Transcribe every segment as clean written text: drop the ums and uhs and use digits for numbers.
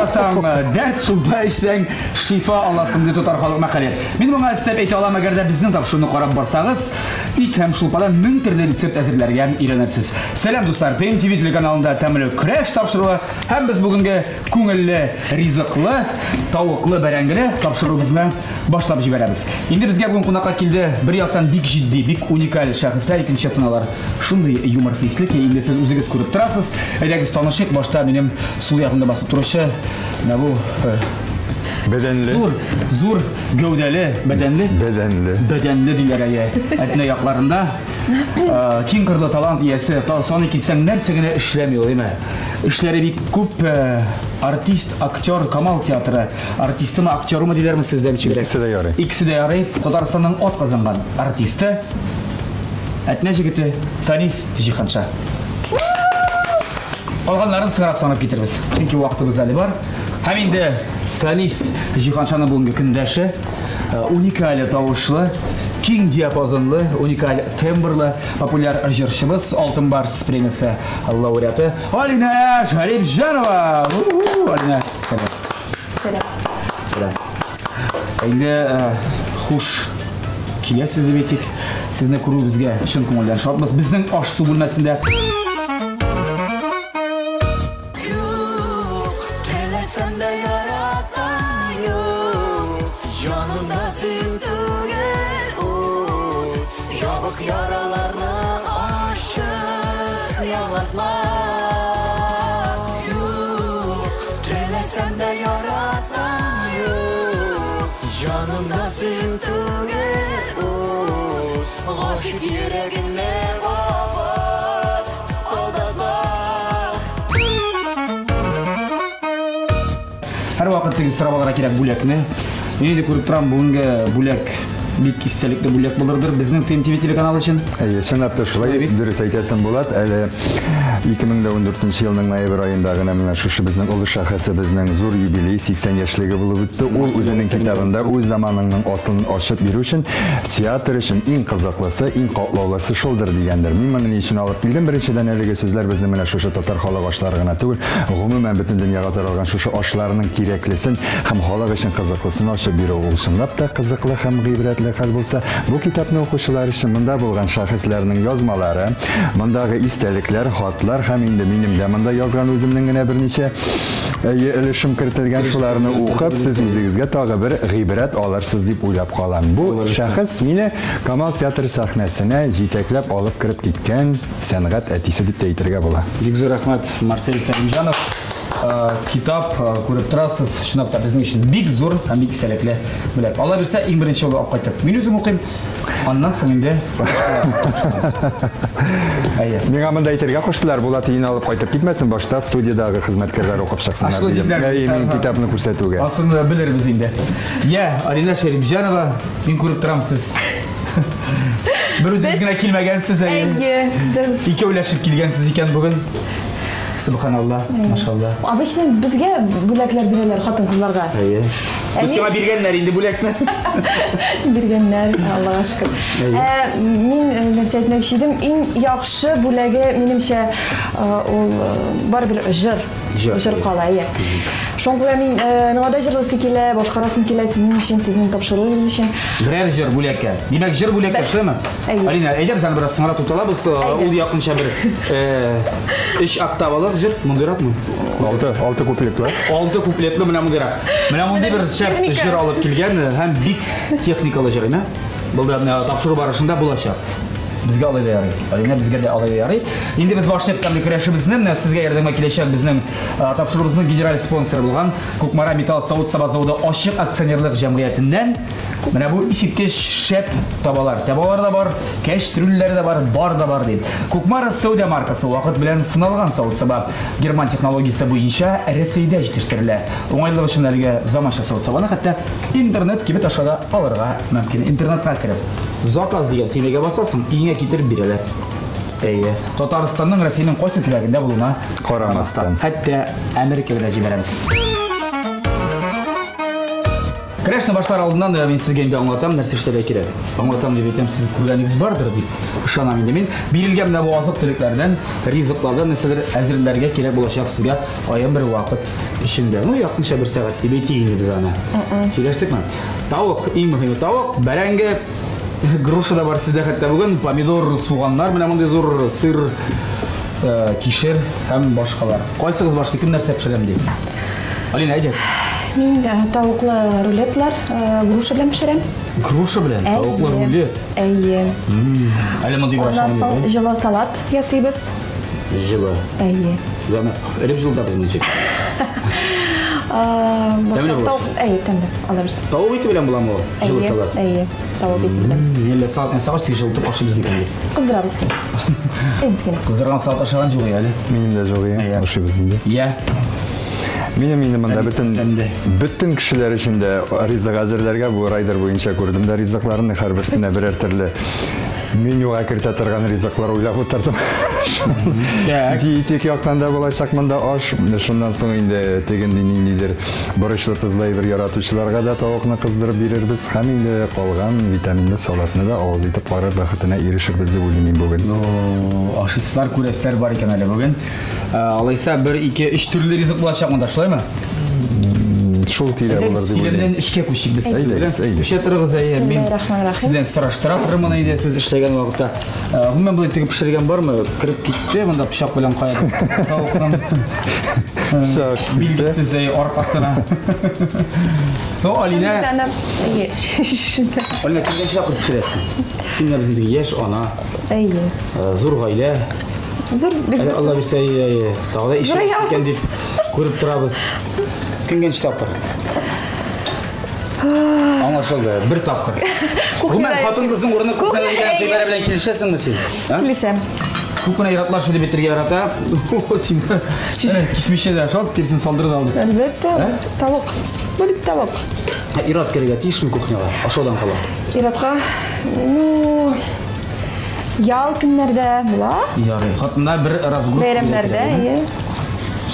ашасаң, дәрт, шулпа эчсәң, шифа аласың, ди татар халык мәкале. Мин моңа өстәп әйтә алам, әгәр дә безнең тапшыруны карап барсагыз, ит һәм шулпадан 1000 төрле рецепт әзерләргә өйрәнерсез. Сәлам, дуслар! ТМТВ телеканалында тәмле көрәш тапшыруы һәм без бүгенге күңелле, ризыклы, тавыклы, бәрәңгеле тапшыруыбызны башлап җибәрәбез. Инде безгә бүген кунакка килде бер яктан бик җитди, бик уникаль шәхесләр, икенче яктан алар шундый юмор хисле ки, инде сез үзегез күреп торасыз. Әйдәгез танышыйк, башта минем сул ягымда басып торучы менә бу э, Бәдәнле. Зур, зур гәүдәле, бәдәнле. Бәдәнле. Бәдәнле диләр әйе. Әтнә якларында э, киң кырлы талант иясе, саный китсәң нәрсә генә эшләми ул, әйме? Эшләре бик күп, э, артист, актер, Камал театры артистымы, актерымы диләрме сездә ничегрәк? Икесе дә ярый. Икесе дә ярый. Татарстанның ат казанган артисты, Әтнә җегете Фәнис Җиһанша. Калганнарын соңрак санап китербез, чөнки вакытыбыз әле бар. Һәм инде Фәнис Җиһаншаның бүгенге көндәше, э, уникаль тавышлы, киң диапазонлы, уникаль тембрлы популяр җырчыбыз, Алтын Барс премиясе лауреаты Алинә Шәрипҗанова. Алинә, сәлам. Сәлам. Сәлам. Инде э, хуш киләсез дип әйтик. Сезне күрү безгә чын күңелдән шатбыз. Безнең аш-су бүлмәсендә Юк, теләсәм дә яратам, юк, җанымда син түгел ут, ябык яраларны ачып яңартма. Юк, теләсәм дә яратам, юк, җанымда син түгел ут, гашыйк йөрәгеңне кабат алдатма. Һәрвакыт теге сорап алырга кирәк бүләкне. Мин инде күреп торам, бүгенге бүләк бик истәлекле бүләк булырдыр безнең ТМТВ телеканалы өчен. Әйе, чынлап та шулай бит. Дөрес әйтәсең, Булат. Әле 2014 елның ноябрь аенда гына менә шушы безнең олы шәхесебезнең зур юбилей 80 яшьлеге булып үтте. Ул үзенең китабында үз заманыңның асылын ачып бирү өчен театр өчен иң кызыклысы, иң катлаулысы шулдыр дигәндер. Мин моны ни өчен алып килдем? Беренчедән, әлеге сүзләр безнең менә шушы татар халык ашлары гына түгел, гомумән бөтен дөньяга таралган шушы ашларның кирәклесен һәм халык өчен кызыклысын ачып бирү. Ул чынлап та кызыклы һәм гыйбрәтле хәл булса, бу китапны укучылар өчен монда булган шәхесләрнең язмалары, мондагы истәлекләр, хатлар һәм инде минем дә монда язган үземнең генә берничә әйе өлешем кертелгән, шуларны укып, сез үзегезгә тагы бер гыйбрәт алырсыз дип уйлап калам. Бу шәхес мине Камал театры сәхнәсенә җитәкләп алып кереп киткән сәнгать әтисе дип тә әйтергә була. Бик зур рәхмәт, Марсель Сәлимҗанов. Китап күреп торасыз, чынлап та безнең өчен бик зур һәм бик истәлекле бүләк. Алла бирсә, иң беренче булып алып кайтып мин үзем укыйм. Аннан соң инде Әйе. Миңа монда әйтергә куштылар, Булат өенә алып кайтып китмәсен, башта студиядәге хезмәткәрләр укып чыксыннар дидем. Әйе, мин китапны күрсәтүгә. Асын белербез инде. Я, Алина Шәрипҗанова, мин күреп торам сез. Бер үзегез генә килмәгәнсез, әйе. Әйе, без Икәүләшеп килгәнсез икән бүген. Субханалла, машалла. Обычно безгә бүләкләр бирәләр хатын-кызларга. Әйе. Ә Без сиңа биргәннәр инде бүләкне. Биргәннәр, Аллага шөкер. Ә, мин э, нәрсә әйтмәкче идем, иң яхшы бүләге, минемчә, э, ул э, барыбер җыр. Җыр. Җыр кала, әйе. Шуңа күрә мин миңа да җырласы килә, башкарасым килә сезнең өчен, сезнең тапшыруыгыз өчен. Берәр җыр бүләккә. Димәк, җыр бүләккә шулаймы? Әйе. Алина, әйдә без аны бераз соңрак тукталабыз. Ул якынча бер өч октавалык җыр, мондыйракмы? Алты, алты куплетлы. Алты куплетлы менә мондыйрак. Менә мондый бер шәп җыр алып килгән һәм бик техникалы җыр, әйме? Был да менә тапшыру барышында булачак. Безгә алай да ярый. Алина, безгә дә алай да ярый. Инде без башлыйк тәмле көрәшебезне. Менә сезгә ярдәмгә киләчәк безнең тапшыруыбызның генераль спонсоры булган Кукмара металл савыт-саба заводы ачык акционерлык җәмгыятеннән менә бу искиткеч шәп табалар. Табалар да бар, кәчтрүлләр дә бар, бар да бар дип. Кукмара сәүдә маркасы вакыт белән сыналган савыт-саба. Герман технологиясе буенча Рәсәйдә җитештерелә. Уңайлык өчен әлеге заманча савыт-сабаны хәтта интернет кибет аша да алырга мөмкин. Интернетка кереп, заказ дигән төймәгә басасың, өеңә китереп бирәләр. Әйе. Татарстанның Рәсәйнең кайсы төбәгендә булуына карамастан. Хәтта Америкага да җибәрәбез. Көрәшне башлар алдыннан да мин сезгә инде аңлатам, нәрсә эшләргә кирәк. Аңлатам дип әйтәм, сез күргәнегез бардыр дип ышанам инде мин. Бирелгән менә бу азык-төлекләрдән, ризыклардан нәрсәдер әзерләргә кирәк булачак сезгә аерым бер вакыт эчендә. Ну, якынча бер сәгать дип әйтик инде без аны. Сөйләштекме? Тавык, иң мөһиме тавык, бәрәңге, груша да бар сездә хәтта бүген, помидор, суганнар, менә мондый зур сыр, кишер һәм башкалар. Кайсыгыз башлый, кем нәрсә пешерәм ди? Алина, әйдә. Мин тавыклы рулетлар груша белән пешерәм. Груша белән тавыклы рулет. Әйе. Әле мондый бер Аннан соң җылы салат ясыйбыз. Җылы. Әйе. Ягъни элеп җылытабыз ничек? Тәмле була. Әйе, тәмле. Ала бирсен. Тавык ите белән буламы ул? Җылы салат. Әйе, тавык ите белән. Әллә салат ясагач, тик җылытып ашыйбыз микән дип. Кыздырабыз. Әз генә. Кыздырган салат ашаган юк әле. Минем дә юк, ашыйбыз инде. Я. Минем инде монда бөтен кешеләр өчен дә ризык әзерләргә бу райдер буенча күрдем дә ризыкларны һәрберсенә берәр төрле менюга кертә торган ризыклар уйлап утырдым. Диетик яктан да булачак монда аш. Шуннан соң инде тегенди ниндидер борычлы тозлы әйбер яратучыларга да тавыкны кыздырып бирербез. Һәм инде калган витаминлы салатны да авыз итеп карар бәхетенә ирешербез дип уйлыйм мин бүген. Ашыйсылар, күрәселәр бар икән әле бүген. Алайса 1, 2, 3 төрле ризык булачак монда, шулаймы? Шул тирә булыр дип уйлыйм. Синең эшкә күчик без. Күчә торыгыз, әйе, мин сездән сораштыра торырмын инде сез эшләгән вакытта. Гомумән болай тегеп пешергән бармы? Кереп китте монда пычак белән кая тавыкның. Пычак билгесез аркасына. Ну, Алинә. Әйе. Алинә, кемгә чакырып пешерәсең? Син дә безнең яшь ана. Әйе. Зур гаилә. Зур бик. Алла бирсә, тагы да ишек икән дип күреп торабыз. Кемгә тапкыр? Аңлашылды, бер тапкыр. Гомумән, хатын-кызның урыны кухняда дигән гыйбарә белән килешәсеңме син? Килешәм. Күп кенә ир-атлар шуны бетерергә ярата. Син кисмичә дә ашап, тиресен салдырып алды. Әлбәттә, тавык. Бу бит тавык. Ир-ат керергә тиешме кухняга? Ашаудан кала. Ир-атка, ну, ял көннәрдә була. Ярый. Хатыннар бер разгрузка. Бәйрәмнәрдә, әйе.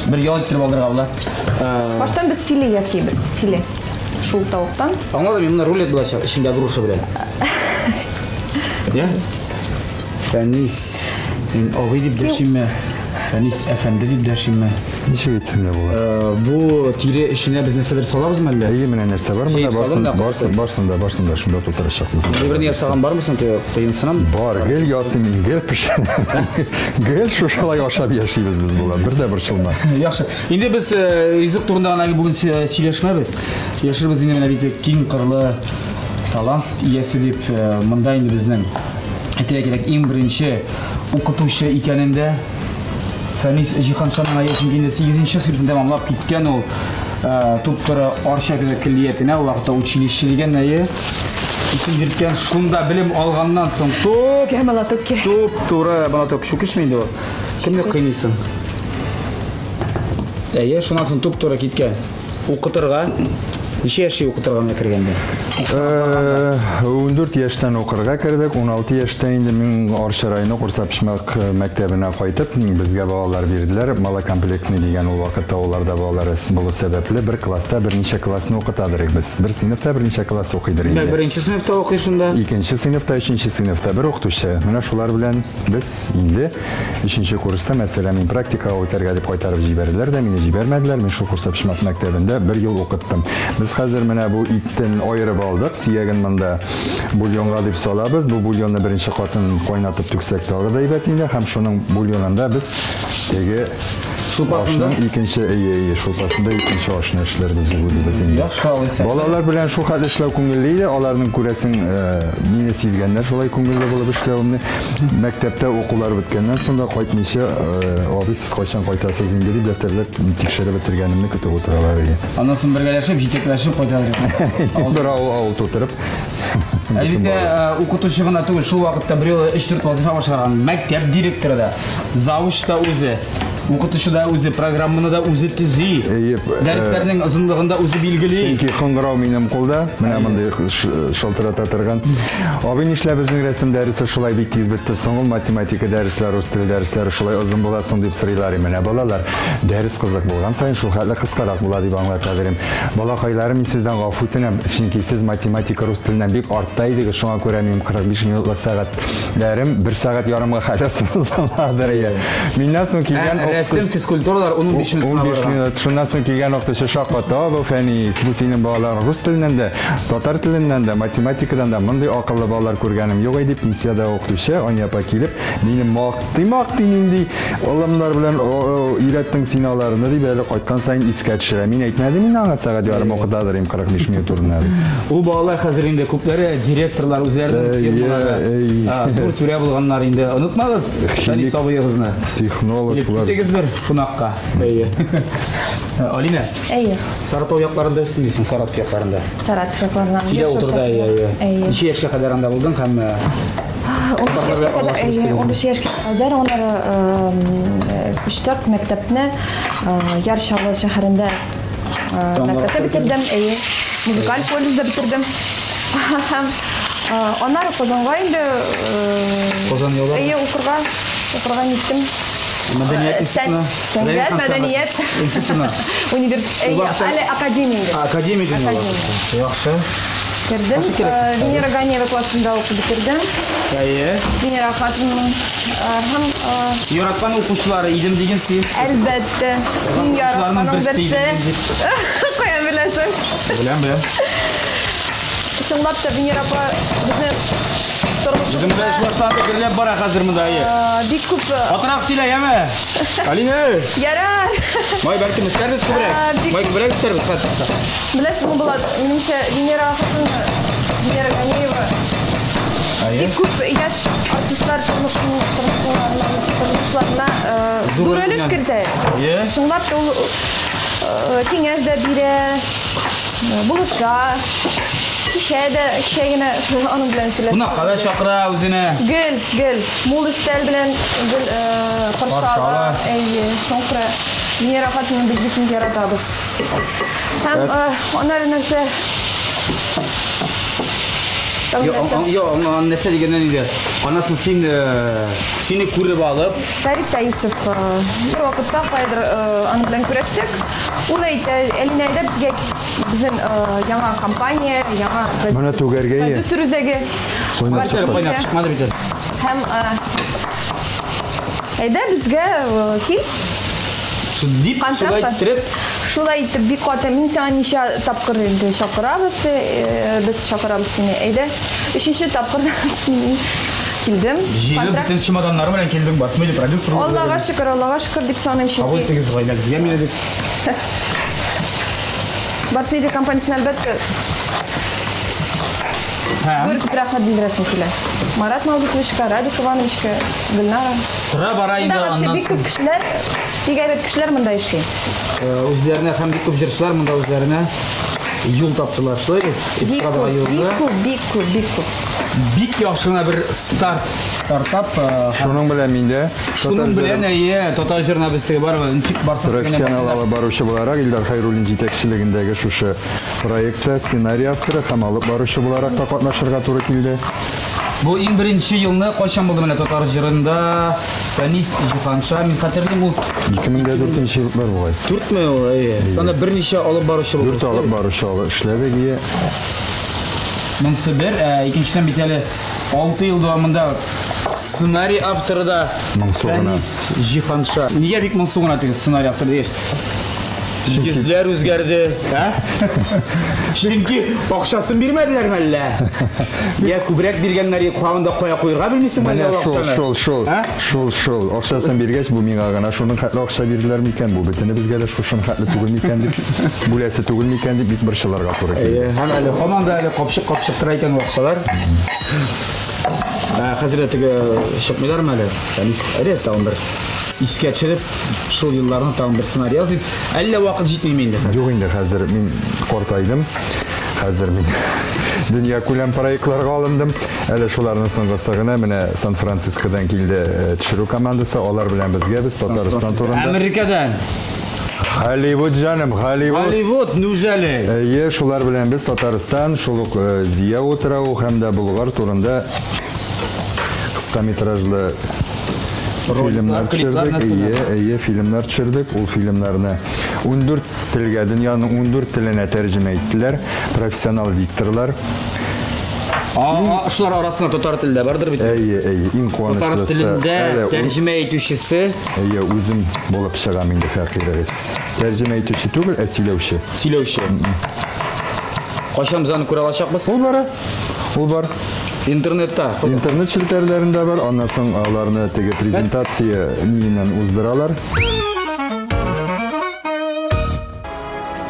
Бер ял иттереп алдырга була. Баштан без филе ясыйбыз. Филе. Шул тавыктан. Аңладым, мин моны рулет булачак, эчендә груша белән. Я? Фәнис, мин абый дип дәшимме? Фәнис әфәнде дип дәшимме? Ничек әйтсәң дә була. Бу тире эченә без нәрсәдер салабызмы әллә? Әйе, менә нәрсә бар монда, барсын, барсын да, барсын да, шунда тутырачакбыз. Бер-берне ясаган бармы соң, кыенсынам? Бар, гел ясыйм мин, гел пешерәм. Гел шушылай ашап яшибез без болар, бер дә борчылма. Яхшы. Инде без ризык турында гына бүген сөйләшмәбез. Сөйләшербез инде менә бит киң кырлы талант иясе дип, монда инде безнең әйтергә кирәк, иң беренче укытучы икәнен дә Фәнис Җиһаншаның әйе, чөнки инде 8-нче сыйныфны тәмамлап киткән ул туп-туры Арча көллиятенә, ул вакытта училище дигән әйе исем йөрткән, шунда белем алганнан соң туп молоток кирәк. Туп-туры молоток. Чүкечме инде ул? Кемне кыйныйсың? Әйе, шуннан соң туп-туры киткән. Укытырга. Ничә яшьтә укытырга менә кергәндә? 14 яшьтән укырга кердек, 16 яшьтә инде мин Арча районы Курса-Почмак мәктәбенә кайтып, безгә балалар бирделәр. Малокомплектный дигән ул вакытта уларда балалар булу сәбәпле бер класста берничә классны укытадыр без. Бер сыйныфта берничә класс укыйдыр инде. Беренче сыйныфта укый шунда. Икенче сыйныфта, өченче сыйныфта бер укытучы. Менә шулар белән без инде өченче курста, мәсәлән, мин практикага үтәргә дип кайтарып җибәрделәр дә, мине җибәрмәделәр. Мин шул Курса-Почмак мәктәбендә бер ел укыттым. Без хәзер менә бу иттен аерып алдык, сөяген монда бульонга дип салабыз. Бу бульонны беренче катын кайнатып түксәк тагы да әйбәт инде, һәм шуның бульонында без теге шулпасында икенче, әйе, әйе, шулпасында икенче ашны эшләрбез дип уйлыйбыз инде. Яхшы, алайса. Балалар белән шул хәтле эшләү күңелле иде, аларның күрәсең, мине сизгәннәр шулай күңелле булып эшләвемне. Мәктәптә укулар беткәннән соң да кайтмыйча, абый, сез кайчан кайтасыз инде дип дәфтәрләр тикшереп бетергәнемне көтеп утыралар иде. Аннан соң бергәләшеп, җитәкләшеп кайталар. Бер авыл, авыл тутырып. Әлбәттә, укытучы гына түгел, шул вакытта бер юлы 3-4 вазифа башкарган. Мәктәп директоры да, завуч та үзе, укытучы да үзе, программаны да үзе төзи. Дәресләрнең озынлыгын да үзе билгели. Чөнки кыңгырау минем кулда, менә мондый шалтырата торган. Абый, нишләп безнең рәсем дәресе шулай бик тиз бетте соң ул, математика дәресләре, рус теле дәресләре шулай озын була соң дип сорыйлар. Менә балалар, дәрес кызык булган саен шул хәтле кыскарак була дип аңлата бирәм. Балакайларым, мин сездән гафу үтенәм, чөнки сез математика, рус теленнән бик артта идегез, шуңа күрә минем 45 минутлык сәгатьләрем 1 сәгать ярымга хәле сузыладыр. Миннән соң килгән рәсем, физкультуралар 15 минут. 15 минут. Шуннан соң килгән укытучы шакката, бу Фәнис, бу синең балаларың рус теленнән дә, татар теленнән дә, математикадан да мондый акыллы балалар күргәнем юк иде, пенсиядә укытучы Ания апа килеп, мине мактый-мактый нинди алымнар белән өйрәттең син аларны дип әле кайткан саен искә төшерә. Мин әйтмәдем инде аңа сәгать ярым укытадыр им 45 минут урынына дип. Ул балалар хәзер инде күпләре директорлар, үзләренең фирмалары, зур түрә булганнар инде. Онытмагыз Фәнис абыегызны. Технологлар. Китегез бер кунакка. Әйе. Алинә. Әйе. Саратов якларында үстең дисең, Саратов якларында. Саратов якларында. Сөйлә утырда, әйе, әйе. Ничә яшькә кадәр анда булдың һәм 15 яшькә кадәр, әйе, 15 яшькә кадәр аннары күчтек мәктәпне Яр Чаллы шәһәрендә мәктәптә бетердем, әйе. Музыкаль колледжда бетердем. Һәм аннары Казанга инде Казан яулап. Әйе, укырга ниттем. Мәдәният институтына. Сәнгать, мәдәният. Институтына. Университет. Әле академия инде. Академия дигән ул. Яхшы. Кердем. Венера Ганиева классында укып бетердем. Әйе. Венера хатынның һәм яраткан укучылары идем диген син. Әлбәттә. Иң яратканың берсе. Каян беләсең? Беләм, беләм. Чынлап та Венера апа безне тормышыбызда Безнең белән эш башланды, гөрләп бара хәзер монда, әйе. Бик күп. Катырак сөйлә, яме. Алинә. Ярар. Май бәлкем эшләрбез күбрәк. Май күбрәк эшләрбез хәзер. Беләсеңме, Булат, минемчә Венера хатын, Венера Ганиева бик күп яшь артистлар тормышларына зур өлеш кертә. Чынлап та ул киңәш дә бирә, булыша. Кичә дә, кичә генә аның белән сөйләштем. Кунакка да чакыра үзенә. Гел, гел. Мул өстәл белән гел каршы ала. Әйе, шуңа күрә Венера хатынны без бик нык яратабыз. Һәм аннары нәрсә? Йо, нәрсә дигәннән инде. Анасын син сине күреп алып. Фәрит Таишев бер вакытта кайдыр аның белән күрештек. Ул әйтә, Әлинә әйдә безгә безнең яңа компания, яңа Менә түгәргә. Продюсер үзәге. Кайнап чыкмады бит. Һәм әйдә безгә кил. Дип шулай иттереп, шулай итеп бик каты мин сиңа ничә тапкыр инде чакырабыз, без чакырабыз сине. Әйдә, өченче тапкыр килдем. Җыелып бөтен чемоданнары белән килдең, Барс-Медиа продюсер. Аллага шөкер, Аллага шөкер дип саныйм, чөнки. Кабул итегез гаиләгезгә мине дип. Барс-Медиа компаниясенә әлбәттә зур итеп рәхмәт белдерәсем килә. Марат Мавлютовичка, Радик Ивановичка, Гөлнара. Тора бара инде аннан. Бик күп кешеләр, бик әйбәт кешеләр монда эшли. Үзләренә һәм бик күп җырчылар монда үзләренә юл таптылар, шулай бит? Эстрадага юлны. Бик күп, бик күп, бик күп. Бик яхшы гына бер старт, стартап. Шуның белән мин дә Шуның белән әйе, татар җырына без теге барыбер ничек барсак профессионал алып баручы буларак Илдар Хәйруллин җитәкчелегендәге шушы проектта сценарий авторы һәм алып баручы буларак та катнашырга туры килде. Бу иң беренче елны кайчан булды менә татар җырында Фәнис Җиһанша, мин хәтерлим ул 2004 еллар бугай. Дүртме ул, әйе. Санда берничә алып баручы булды. Дүрт алып баручы алып эшләдек, ие. Монысы бер, икенчедән бит әле 6 ел дәвамында сценарий авторы да Моңсу гына. Фәнис Җиһанша. Нигә бик моңсу гына теге сценарий авторы дигәч? Йөзләр үзгәрде, ә? Чөнки акчасын бирмәделәр мәллә? Я күбрәк биргәннәр, куагында кая куярга белмисең мәллә ул акчаны? Шул, шул, шул, шул. Акчасын биргәч, бу миңа гына шуның хәтле акча бирделәр микән, бу бөтенебезгә дә шушының хәтле түгел микән дип, бүләсе түгел микән дип бик борчылырга туры килде. Һәм әле һаман да әле капчык-капчык тора икән ул акчалар. Хәзер теге чыкмыйлармы әле? Фәнис, әле тагын бер искә төшереп, шул елларны тагын бер сценарий яз дип, әллә вакыт җитмиме инде хәзер? Юк инде, хәзер мин картайдым. Хәзер мин дөнья күләм проектларга алындым. Әле шуларның соңгысы гына менә Сан-Францискодан килде төшерү командасы. Алар белән безгә без Татарстан турында. Америкадан. Голливуд, җаным, Голливуд. Голливуд, неужели? Әйе, шулар белән без Татарстан, шул ук Зия утравы һәм дә Болгар турында кыска метражлы фильмнар төшердек. Әйе, әйе, фильмнар төшердек. Ул фильмнарны 14 телгә, дөньяның 14 теленә тәрҗемә иттеләр. Профессионал дикторлар. Шулар арасында татар телендә бардыр бит? Әйе, әйе, иң куанычлысы. Татар телендә тәрҗемә итүчесе. Әйе, үзем булып чыгам инде фәкыйрегез. Тәрҗемә итүче түгел, ә сөйләүче. Сөйләүче. Кайчан без аны күрә алачакбыз? Ул бар. Ул бар. Интернетта. Интернет челтәрләрендә бар. Аннан соң аларны теге презентация ниеннән уздыралар.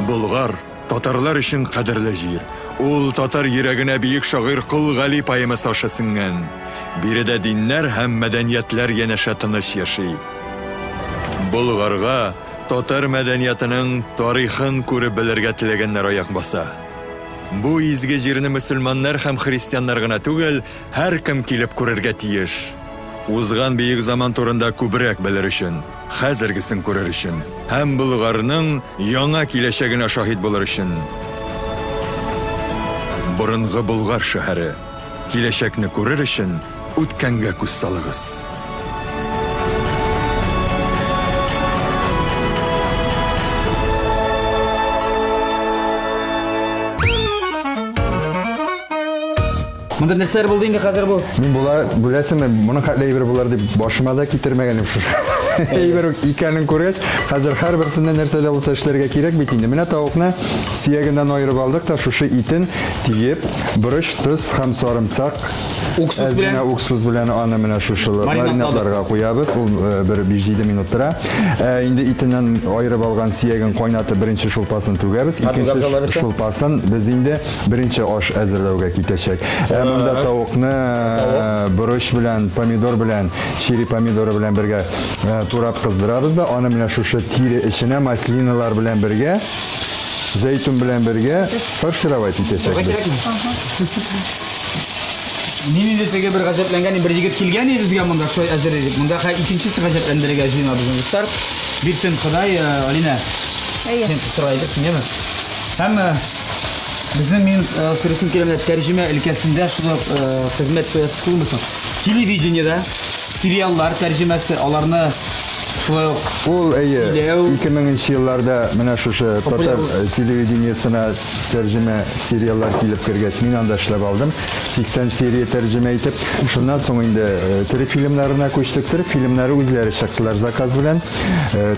Болгар татарлар өчен кадерле җир. Ул татар йөрәгенә бөек шагыйрь Кол Гали поэмасы аша сеңгән. Биредә диннәр һәм мәдәниятләр янәшә тыныч яши. Болгарга татар мәдәниятының тарихын күреп белергә теләгәннәр аяк баса. Бу изге җирне мөселманнар һәм христианнар гына түгел, һәркем килеп күрергә тиеш. Узган бөек заман турында күбрәк белер өчен, хәзергесен күрер өчен һәм Болгарның яңа киләчәгенә шаһит булыр өчен. Борынгы Болгар шәһәре. Киләчәкне күрер өчен үткәнгә күз салыгыз. Монда нәрсәләр булды инде хәзер бу? Мин була, беләсеңме, моның хәтле әйбер булар дип башыма да китермәгән идем шушы. Әйбер икәнен күргәч, хәзер һәрберсеннән нәрсә дә булса эшләргә кирәк бит инде. Менә тавыкны сөягеннән аерып алдык та шушы итен тиеп, борыч, тоз һәм сарымсак Уксус белән. Уксус белән аны менә шушы маринадларга куябыз. Ул бер 5-7 минут тора. Инде итеннән аерып алган сөяген кайнатып беренче шулпасын түгәбез. Икенче шулпасын без инде беренче аш әзерләүгә китәчәк. Монда тавыкны борыч белән, помидор белән, черри помидоры белән бергә турап кыздырабыз да, аны менә шушы тире эченә маслиналар белән бергә, зәйтүн белән бергә фаршировать итәчәкбез. Мин инде теге бер гаҗәпләнгән бер егет килгән иде безгә монда шулай әзер идек. Монда хәзер икенчесе гаҗәпләндерергә җыена безнең дуслар. Бирсен Ходай, Алина. Син сорай идек, әйеме? Һәм безнең мин сорыйсым килә, менә тәрҗемә өлкәсендә шул хезмәт куясыз түгелме соң? Телевидениедә сериаллар тәрҗемәсе, аларны шулай ук Ул әйе, 2000 елларда менә шушы татар телевидениесына тәрҗемә сериаллар килеп кергәч, мин анда эшләп алдым. 80 серия тәрҗемә итеп, шуннан соң инде төрек фильмнарына күчтек. Төрек фильмнары үзләре чыктылар заказ белән.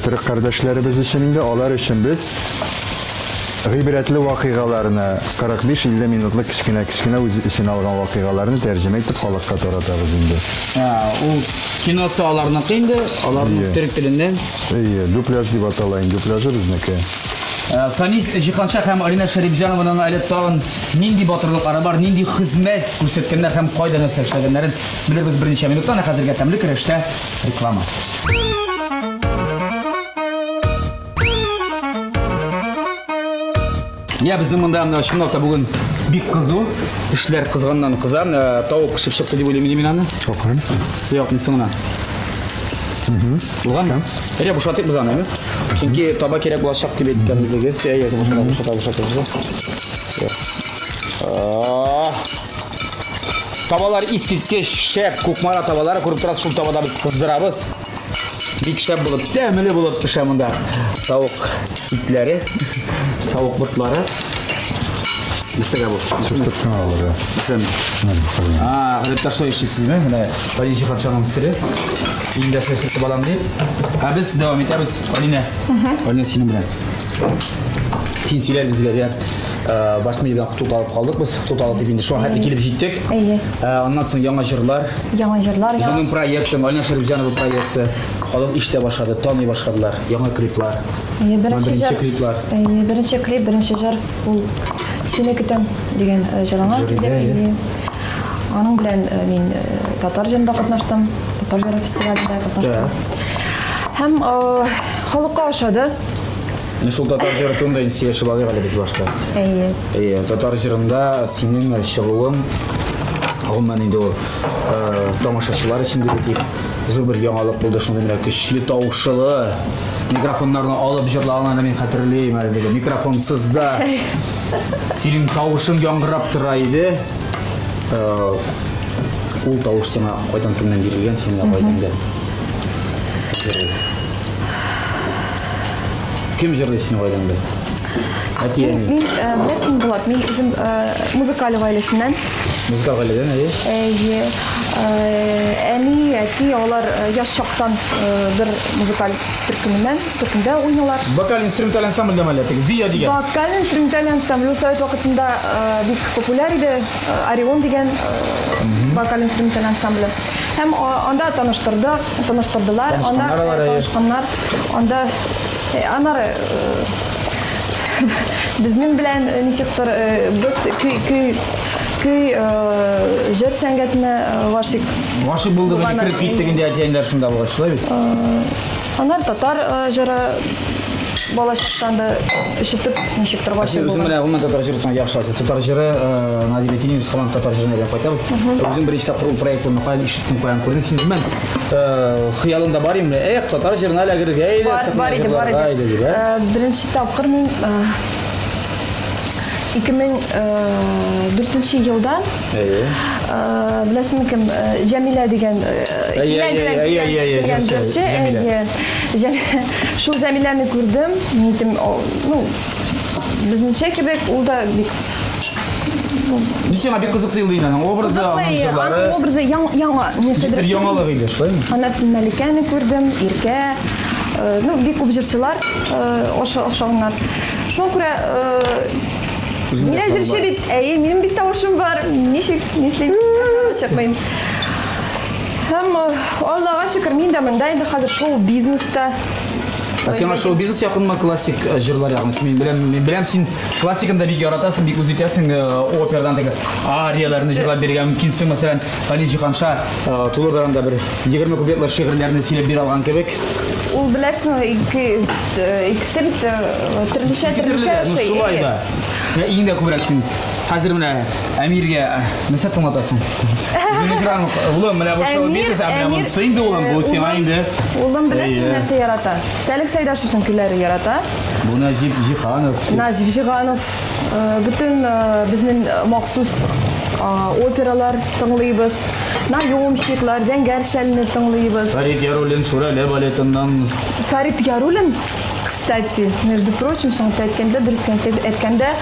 Төрек кардәшләребез өчен инде алар өчен без гыйбрәтле вакыйгаларны 45-50 минутлык кечкенә-кечкенә үз эченә алган вакыйгаларны тәрҗемә итеп халыкка таратабыз инде. Ул киносы аларныкы инде, аларның төрек теленнән. Әйе, дубляж дип атала инде, дубляжы безнеке. Фәнис Җиһанша һәм Алина Шәрипҗанованың әле тагын нинди батырлыклары бар, нинди хезмәт күрсәткәннәр һәм кайда нәрсә эшләгәннәрен белербез берничә минуттан. Ә хәзергә тәмле көрәштә реклама. Я безнең монда менә чынлап та бүген бик кызу, эшләр кызганнан кыза. Тавык пешеп чыкты дип уйлыйм мин аны. Чакырмыйсың? Юк, мин соңына. Булганмы? Әйдә, бушатыйк без аны, әйме? Чөнки таба кирәк булачак дип әйткән идегез. Әйе, бушата, бушата, бушата. Табалар искиткеч шәп, Кукмара табалары, күреп торасыз, шул табада без кыздырабыз. Бик шәп булып, тәмле булып пешә монда тавык итләре, тавык ботлары. Нәрсәгә бу? Сөртеп кенә алырга. Сен. Гадәттә шулай эшлисезме? Менә Фәнис Җиһаншаның сере. Мин дә шулай сөртеп алам дип. Ә без дәвам итәбез, Алинә. Алинә, синең белән. Син сөйләр безгә, дә. Баш миядән туталып калдык без. Туталып дип инде шуңа хәтле килеп җиттек. Әйе. Аннан соң яңа җырлар. Яңа җырлар. Безнең проекты, Алина Шәрипҗанова проекты. Халык ишетә башлады, таный башладылар. Яңа клиплар. Әйе, беренче Беренче җыр. клиплар. Әйе, беренче клип, беренче җыр ул Сине көтәм дигән җырыңа. Җыр, әйе. Аның белән мин татар җырында катнаштым, татар җыры фестивалендә катнаштым. Һәм халыкка ошады. Менә шул татар җыры турында инде сөйләшеп алыйк әле без башта. Әйе. Әйе, татар җырында синең чыгуың, гомумән инде ул тамашачылар өчен дип әйтик, зур бер яңалык булды. Шундый менә көчле тавышлы микрофоннарны алып җырлаганнарны мин хәтерлим әле теге микрофонсыз да синең тавышың яңгырап тора иде. Ул тавыш сиңа кайдан кемнән бирелгән, синең гаиләңдә? Кем җырлый синең гаиләңдә? Әти, әни. Мин, беләсеңме, Булат, мин үзем музыкаль гаиләсеннән. Музыкаль гаиләдән, әйе? Әйе. Әни, әти, алар яшь чактан бер музыкаль төркеменнән, төркемдә уйналар. Вокаль-инструменталь ансамбльдәме әллә теге ВИА дигән? Вокаль-инструменталь ансамбль, ул совет вакытында бик популяр иде. Орион дигән вокаль-инструменталь ансамбле. Һәм анда таныштырдык, таныштырдылар. Анда танышканнар. Анда аннары безнең белән ничектер без көй көй көй җыр сәнгатенә гашыйк. Гашыйк булдык инде, кереп киттек инде әти-әниләр шунда булгач, шулай бит? Аннары татар җыры балачактан да ишетеп, ничектер гашыйк булган. Үзем менә гомумән татар җыры турында яхшы алсам. Татар җыры, Надя Бетинина, без һаман татар җырына әйләнеп кайтабыз. Үзем беренче тапкыр ул проект турында каян ишеттем, каян күрдем. Син гомумән хыялыңда бар идеме? Эх, татар җырына эләгергә иде, Бар, бар иде, бар иде. Дип, ә? Беренче тапкыр мин 2004 елда Әйе. Беләсеңме кем? Җәмилә дигән Әйе, җырчы. Әйе. Шул Җәмиләне күрдем. Мин әйтем, ну, безнеңчә кебек, ул да бик Ну, сиңа бик кызык тоелды инде аның образы, аның җырлары. Аның образы яңа, нәрсәдер. Бер яңалык иде, шулаймы? Аннан соң Мәликәне күрдем, Иркә, ну, бик күп җырчылар ошаганнар. Шуңа күрә мин дә җырчы бит, әйе, минем бит тавышым бар, ничек, нишлим, чыкмыйм. Һәм Аллага шөкер, мин дә монда инде хәзер шоу-бизнеста. Ә сиңа шоу-бизнес якынмы, классик җырлар ягын? Мин беләм, мин беләм, син классиканы да бик яратасың, бик үз итәсең, операдан теге арияләрне җырлап бирергә мөмкинсең. Мәсәлән, Гали Җиһанша тулы бер анда бер 20 куплетлы шигырьләрне сөйләп бирә алган кебек. Ул беләсеңме, икесе бит төрлечә, төрлечә ошый. Шулай да. Менә иң дә күбрәк син хәзер менә Әмиргә нәрсә тыңлатасың? Улым, менә бу шоу-бизнес, ә менә монысы инде, улым, бу сиңа инде. Улым беләсең нәрсә ярата? Сәлих Сәйдәшевнең көйләре ярата. Бу Нәҗип Җиһанов. Нәҗип Җиһанов. Бөтен безнең махсус опералар тыңлыйбыз. Наемщиклар, Зәңгәр шәлне тыңлыйбыз. Фәрит Яруллин Шүрәле балетыннан. Фәрит Яруллин, кстати, между прочим, шуны әйткәндә, дөрес әйткәндә,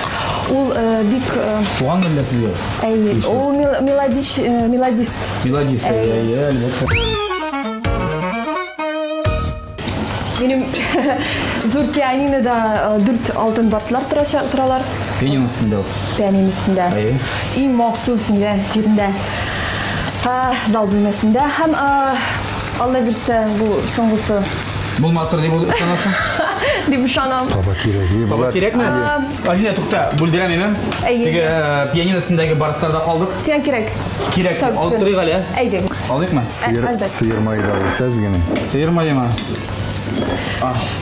ул бик Туган мәллә сезгә? Әйе, ул мелодич, мелодист. Мелодист, әйе, әлбәттә. Минем зур пианинода дүрт алтын барслар торалар. Пианино өстендә ул. Пианино өстендә. Әйе. Иң махсус нидә, җирендә. Зал бүлмәсендә һәм Алла бирсә, бу соңгысы. Булмастыр дип ышанасың? Дип ышанам. Таба кирәк. Таба кирәкме? Алина, тукта, бүлдерәм име? Әйе. Теге пианино өстендәге барсларда калдык. Сиңа кирәк. Кирәк. Алып торыйк әле. Әйдәгез. Алыйкмы? Сыер, сыер мае да булса әз генә. Сыер маемы?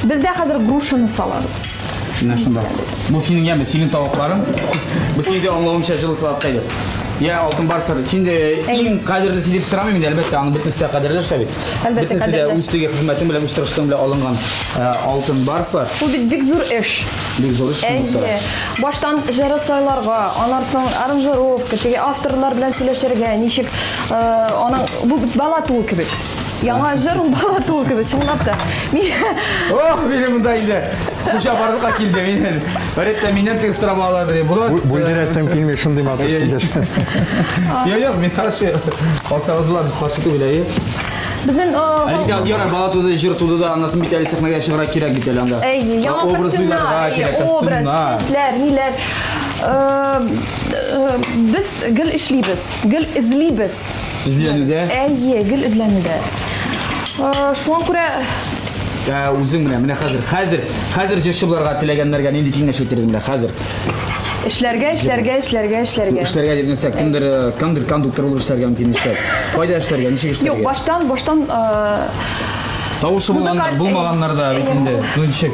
Без дә хәзер грушаны салабыз. Менә шунда. Бу синең яме, синең тавыкларың. Бу синең дә аңлавымча җылы салатка иде. Я, алтын барсыр, син дә иң кадерлесе дип сорамыйм инде, әлбәттә, аның бөтенесе дә кадерле шулай бит. Әлбәттә, Бөтенесе дә кадерле. үз теге хезмәтең белән, үз тырышлыгың белән алынган алтын барслар. Ул бит бик зур эш. Бик зур эш. Әйе. Баштан җыры сайларга, аннан соң аранжировка, теге авторлар белән сөйләшергә, ничек аның бу бит бала туу кебек. Яңа җыр ул бала туу кебек, чынлап та. Мин Ох, минем монда инде хуҗа барлыкка килде. Минем. Әлбәттә, миннән теге сорап алалар. Булат. Бүлдерәсем килми, шундый матур сөйләшә. Юк, юк, мин каршы. Алсагыз була, без каршы түгел, әйе. Безнең Әлегә ярар, бала туды, җыр туды да, аннан соң бит әле сәхнәгә чыгарга кирәк бит әле анда. Әйе, яңа образ уйларга кирәк, образ, чәчләр, ниләр. Без гел эшлибез, гел эзлибез. Эзләнүдә? Әйе, гел эзләнүдә. Шуңа күрә үзең менә, менә хәзер, хәзер, хәзер җырчы булырга теләгәннәргә нинди киңәш әйтер идең менә хәзер? Эшләргә, эшләргә, эшләргә, эшләргә. Эшләргә дип нәрсә, кемдер, кемдер кондуктор булып эшләргә мөмкин эшләр. Кайда эшләргә, ничек эшләргә? Юк, баштан, баштан Тавышы булганнар, булмаганнар да бит инде. Ну ничек?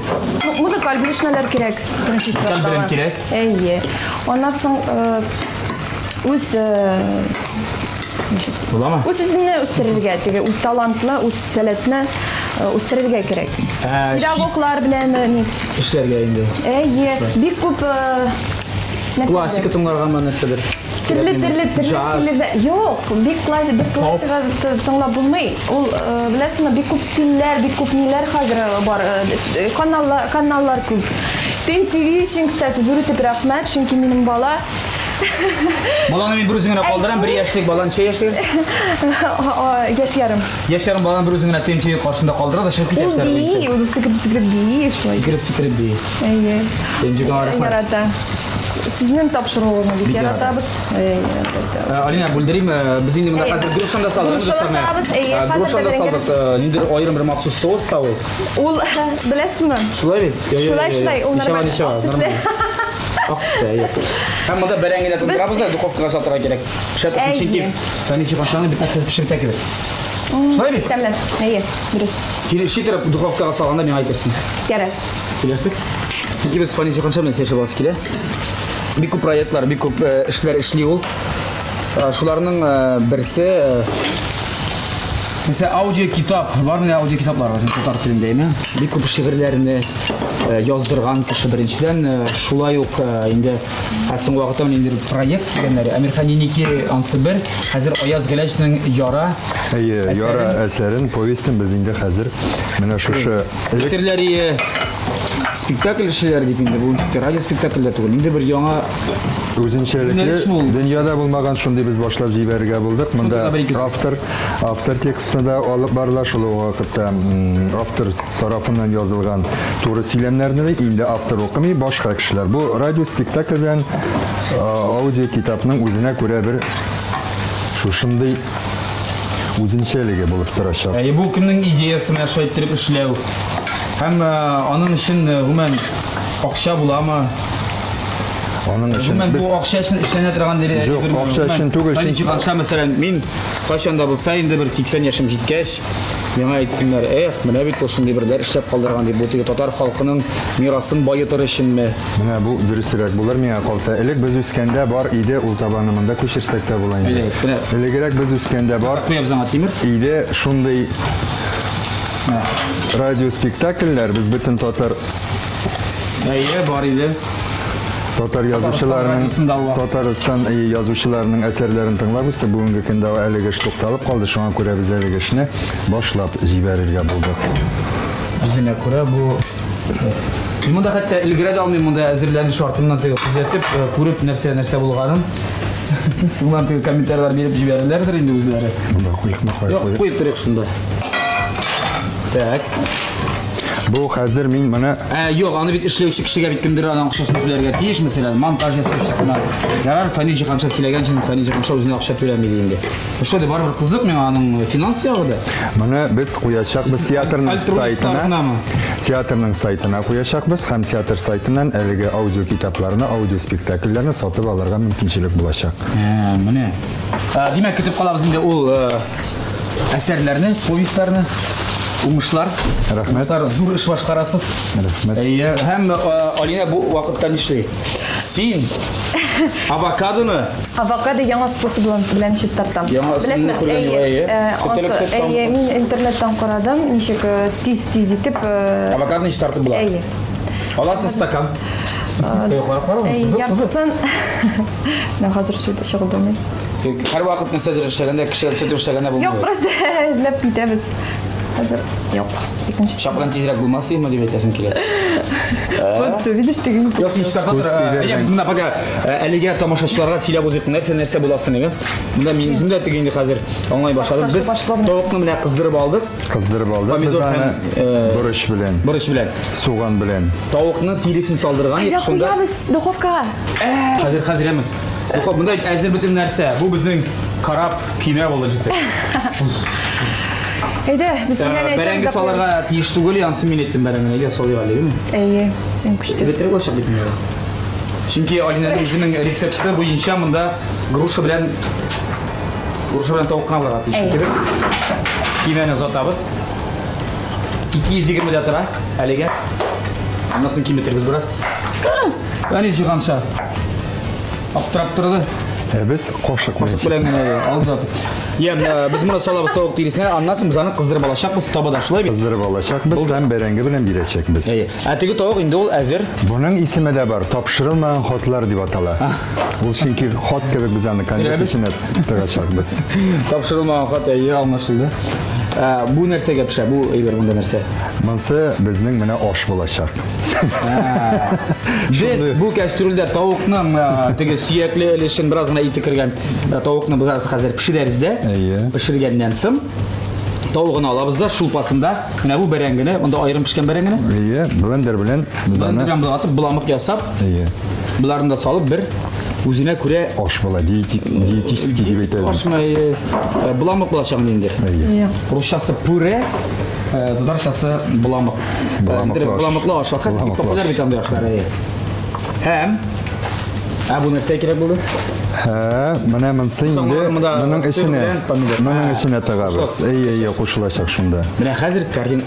Музыкаль белешмәләр кирәк. Музыкаль белем кирәк. Әйе. Аннан соң үз Буламы? Үз үзеңне үстерергә, теге үз талантлы, үз сәләтне үстерергә кирәк. Педагоглар белән ни эшләргә инде. Әйе, бик күп классика тыңларга нәрсәдер. Төрле стильләрдә. Юк, бик классика, бер классика тыңлап булмый. Ул, беләсеңме, бик күп стильләр, бик күп ниләр хәзер бар. Каналлар, каналлар күп. Тен ТВ өчен, кстати, зур итеп рәхмәт, чөнки минем бала Баланы мин бер үзем генә калдырам, бер яшьлек баланы ничә яшьлек? Яшь ярым. Яшь ярым баланы бер үзем генә Тен ТВ каршында калдыра да чыгып китә. Ул бии, ул сикереп-сикереп бии шулай. Сикереп-сикереп бии. Әйе. Тен ТВ рәхмәт. Ярата. Сезнең тапшыруыгызны бик яратабыз. Алина, бүлдерим, без инде монда хәзер грушаны да салдык. Грушаны да салдык. Ниндидер аерым бер махсус соус та ул. Ул, беләсезме? Шулай бит? Шулай, шулай, ул нормаль. Ак төстә, әйе. Һәм монда бәрәңгене тондырабыз да духовкага салдырырга кирәк. Шәп чөнки Фәнис Җиһаншаның бит нәрсә пешереп тә кебек. Шулай бит? Тәмле. Әйе, дөрес. Килеши торып духовкага салганда миңа әйтерсең. Кәрәк. Килештек. Чөнки без Фәнис Җиһанша белән сөйләшеп аласы килә. Бик күп проектлар, бик күп эшләр эшли ул. Шуларның берсе Мәсәлән, аудиокитап, бар менә аудиокитаплар бар, татар телендә, әйме? Бик күп шигырьләрне яздырган кеше беренчедән, шулай ук инде соңгы вакытта инде проект дигәннәре, Әмирхан Еники ансы бер, хәзер Аяз Гыйләҗевнең Яра. Әйе, Яра әсәрен, повестен без инде хәзер менә шушы Электрләре спектакль эшләр дип инде, бу радио спектакльдә түгел, инде бер яңа үзенчәлекле дөньяда булмаган шундый без башлап җибәрергә булдык. Монда автор автор текстны да алып барыла, шул ук вакытта автор тарафыннан язылган туры сөйләмнәрне дә инде автор укымый, башка кешеләр. Бу радио спектакль белән аудио китапның үзенә күрә бер шушындый үзенчәлеге булып торачак. Әйе, бу кемнең идеясы менә шулай иттереп эшләү? Һәм аның өчен гомумән акча буламы? Аның өчен без бу акча өчен эшләнә торган дип. Юк, акча өчен түгел. Чөнки канша, мәсәлән, мин кайчан да булса инде бер 80 яшем җиткәч, миңа әйтсеннәр, эх, менә бит ул шундый берләр эшләп калдырган дип, бу теге татар халкының мирасын баетыр өченме? Менә бу дөресрәк булыр миңа калса. Элек без үскәндә бар иде, ул табаны монда күчерсәк тә була инде. Элегрәк без үскәндә бар. Куябыз аңа тимер. Иде шундый радио спектакльләр, без бөтен татар Әйе, бар иде. Татар язучыларының Татарстан язучыларының әсәрләрен тыңлап үсте. Бүгенге көндә әлеге эш тукталып калды. Шуңа күрә без әлеге эшне башлап җибәрергә булдык. Үзенә күрә бу Мин монда хәтта өлгерә дә алмыйм, монда әзерләнеш артыннан теге күзәтеп, күреп нәрсә-нәрсә булганын. Соңыннан теге комментарийлар биреп җибәрерләрдер инде үзләре. Монда куйыкмы, куйык. Куеп торыйк шунда. Так. Бу хәзер мин моны Юк, аны бит эшләүче кешегә бит кемдер аның акчасын түләргә тиеш, мәсәлән, монтаж ясаучысына. Ярар, Фәнис Җиһанша сөйләгән өчен Фәнис Җиһанша үзенә акча түләми ди инде. Шулай да барыбер кызык миңа аның финанс ягы да. Моны без куячакбыз театрның сайтына. Театрның сайтына куячакбыз һәм театр сайтыннан әлеге аудио китапларны, аудио спектакльләрне сатып алырга мөмкинчелек булачак. Менә. Димәк, көтеп калабыз инде ул әсәрләрне, повестьларны. Уңышлар. Рәхмәт. Зур эш башкарасыз. Рәхмәт. Әйе, һәм Алина бу вакытта нишли? Син авокадоны Авокадо яңа способ белән чистартам. Яңа ысулны күргән юк, әйе. Әйе, мин интернеттан карадым, ничек тиз-тиз итеп авокадоны чистартып була. Әйе. Аласыз стакан. Яртысын. Менә хәзер чыгылдым. Һәр вакыт нәрсәдер эшләгәндә, кешеләр күрсәтеп эшләгәндә булмый. Юк, просто эзләп китәбез. Хәзер юк. Икенчесе. Чакран тизрәк булмас идеме дип әйтәсем килә. Вот все, видишь, теге не Юк, син чистартып тор. Әйдә, без монда пока әлегә тамашачыларга сөйләп узыйк, нәрсә-нәрсә буласын, әйме? Монда мин үзем дә теге инде хәзер аңлый башладым. Без тавыкны менә кыздырып алдык. Кыздырып алдык. Помидор һәм борыч белән. Борыч белән. Суган белән. Тавыкны тиресен салдырган идек шунда. Куябыз духовкага. Хәзер, хәзер, әйме? Духов, монда әзер бөтен нәрсә. Бу безнең карап көймә булды җитте. Әйдә, без менә бәрәңге салырга тиеш түгел, янсы мин әйттем бәрәңгене. Әйдә, салыйк әле, әйеме? Әйе, син көчле. Бетереп алачак бит инде. Чөнки Алинаның үзенең рецепты буенча монда груша белән тавык кына булырга тиеш кебек. Көймәне озатабыз. 220 дә тора әлегә. Аннан соң киметербез бераз. Әни җыганча. Аптырап торды. Без кашык белән генә алды. Я, без моны салабыз тавык тиресенә, аннан соң без аны кыздырып алачакбыз табада, шулай бит? Кыздырып алачакбыз һәм бәрәңге белән бирәчәкбез. Әйе. Ә теге тавык инде ул әзер. Буның исеме дә бар, тапшырылмаган хатлар дип атала. Ул чөнки хат кебек без аны конверт эченә тыгачакбыз. Тапшырылмаган хат, әйе, аңлашылды. Бу нәрсәгә пешә? Бу әйбер монда нәрсә? Монсы безнең менә аш булачак. Без бу кәстрүлдә тавыкның теге сөякле өлешен бераз гына ите кергән тавыкны без хәзер пешерәбез дә. Пешергәннән соң тавыгын алабыз да, шулпасында менә бу бәрәңгене, монда аерым пешкән бәрәңгене. Әйе, блендер белән без аны блендер белән болгатып, боламык ясап, әйе. Боларны да салып бер үзенә күрә аш була, диетический дип әйтәләр. Ашмы, боламык булачак инде. Әйе. Русчасы пюре, татарчасы боламык. Боламыклы аш. Хәзер бик популяр бит андый ашлар, әйе. Һәм бу нәрсә кирәк булды? Һә, менә монсы инде моның эченә, моның эченә тыгабыз. Әйе, әйе, кушылачак шунда. Менә хәзер картин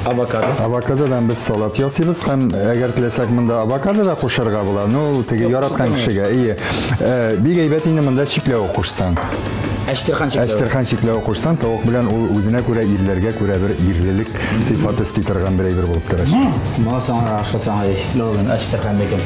авокадо. Авокадодан без салат ясыйбыз һәм әгәр теләсәк монда авокадо да кушарга була. Ну, теге яраткан кешегә, әйе. Бик әйбәт инде монда чикләвек кушсаң. Әчтерхан чикләвек. Әчтерхан чикләвек кушсаң, тавык белән ул үзенә күрә ирләргә күрә бер ирлелек сыйфаты өсти торган бер әйбер булып тора. Моны ашасаң, чикләвек белән әчтерхан бәкем.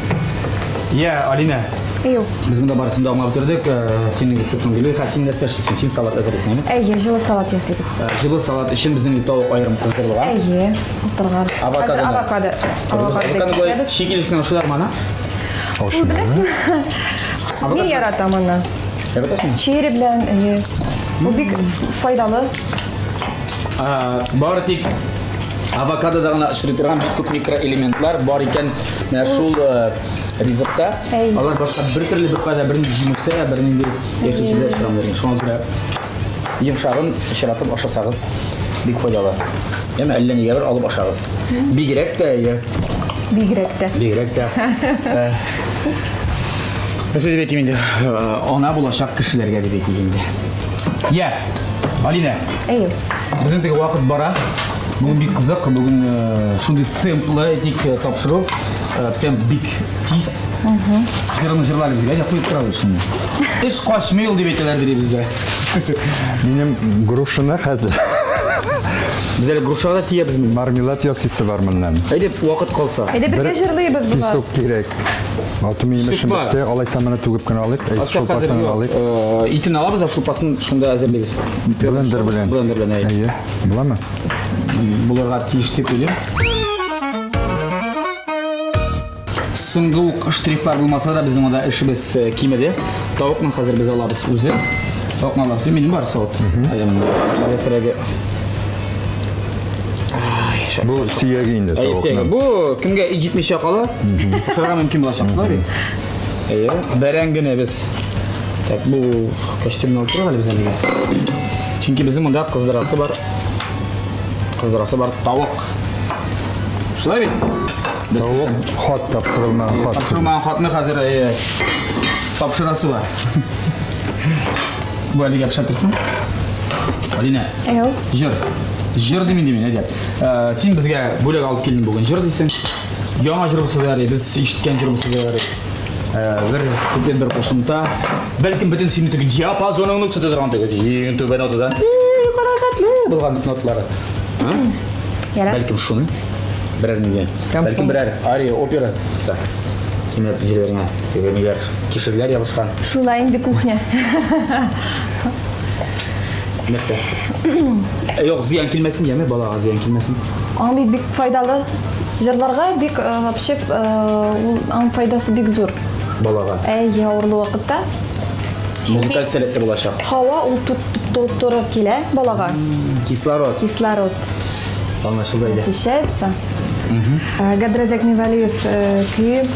Я, Алина. Юк. Без монда барысын да аңлап бетердек. Синең рецептың билгеле. Хәзер син нәрсә эшлисең? Син салат әзерлисең, әйеме? Әйе, җылы салат ясыйбыз. Җылы салат өчен безнең тавык аерым кыздырылган. Әйе, кыздырылган. Авокадо. Авокадо. Авокадо болай шикелле генә ашыйлармы аны? Ашыйлар. Мин яратам аны. Яратасыңмы? Черри белән, әйе. Бу бик файдалы. Бары тик авокадода гына очрый торган бик күп микроэлементлар бар икән менә шул ризыкта. Алар башка бер төрле бер кайда бернинди җимештә, бернинди яшелчәдә очрамыйлар. Шуңа күрә йомшагын пычратып ашасагыз бик файдалы. Әмма әллә нигә бер алып ашагыз. Бигрәк тә, әйе. Бигрәк тә. Бигрәк тә. Нәрсә дип әйтим инде? Ана булачак кешеләргә дип әйтик инде. Я, Алина. Әйе. Безнең теге вакыт бара. Бүген бик кызык, бүген шундый темплы әйтик тапшыру. Темп бик тиз. Җырны җырлар безгә, әйдә куеп торабыз шуны. Эш качмый ул дип әйтәләр ди бездә. Минем грушаны хәзер. Без әле грушага да тиябез. Мармелад ясыйсы бар моннан. Әйдә, вакыт калса. Әйдә, бергә җырлыйбыз болар. Песок кирәк. Алтын минем эшем бетте. Алайса моны түгеп кенә алыйк. Әй, шулпасын алыйк. Итен алабыз, ә шулпасын шунда әзерлибез. Блендер белән. Блендер белән, әйе. Буламы? Булырга тиеш дип уйлыйм. Соңгы ук штрихлар булмаса да безнең монда эшебез кимеде. Тавыкны хәзер без алабыз үзе. Тавыкны алабыз. Минем бар савыт. Әзерәге. Бу сөяге инде тавыкның. Бу кемгә ит җитмичә кала, ашарга мөмкин булачак, шулай бит? Әйе, бәрәңгене без. Так, бу кәчтүмне алып торыйк әле без әлегә. Чөнки безнең монда кыздырасы бар. Кыздырасы бар тавык. Шулай бит? Тавык хат тапшырылмаган хат. Тапшырылмаган хатны хәзер тапшырасы бар. Бу әлегә пешә торсын. Алина. Әйе. Җыр. Җыр дим инде мин, әйдә. Син безгә бүләк алып килдең бүген. Җыр дисең. Яңа җыр булса да ярый, без ишеткән җыр булса да ярый. Бер күптән бер кушымта. Бәлкем бөтен синең теге диапазоныңны күрсәтә торган теге иң түбән нотадан рәхәтле булган ноталары. Бәлкем шуны берәр нигә. Бәлкем берәр ария, опера. Так. Синең җирләреңә теге ниләр, кишерләр ябышкан. Шулай инде кухня. Нәрсә? Юк, зыян килмәсен, яме балага зыян килмәсен. Аң бит бик файдалы. Җырларга бик вообще ул аң файдасы бик зур. Балага. Әйе, авырлы вакытта. Музыкаль сәләтле булачак. Һава ул туры килә балага. Кислород. Кислород. Аңлашылды инде. Насыщается. Габдразак Мивалиев көе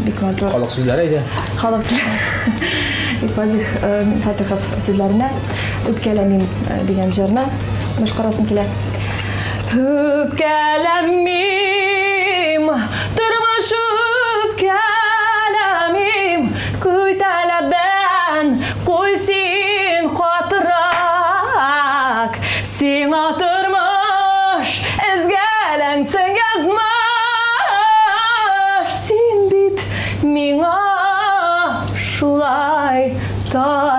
бик матур. Халык сүзләре әйдә. Халык сүзләре. Фатих Фатихов сүзләренә Үпкәләмим дигән җырны башкарасым килә. Үпкәләмим, тормыш үпкәләмим, күтәләбән куй син катырак, сиңа тормыш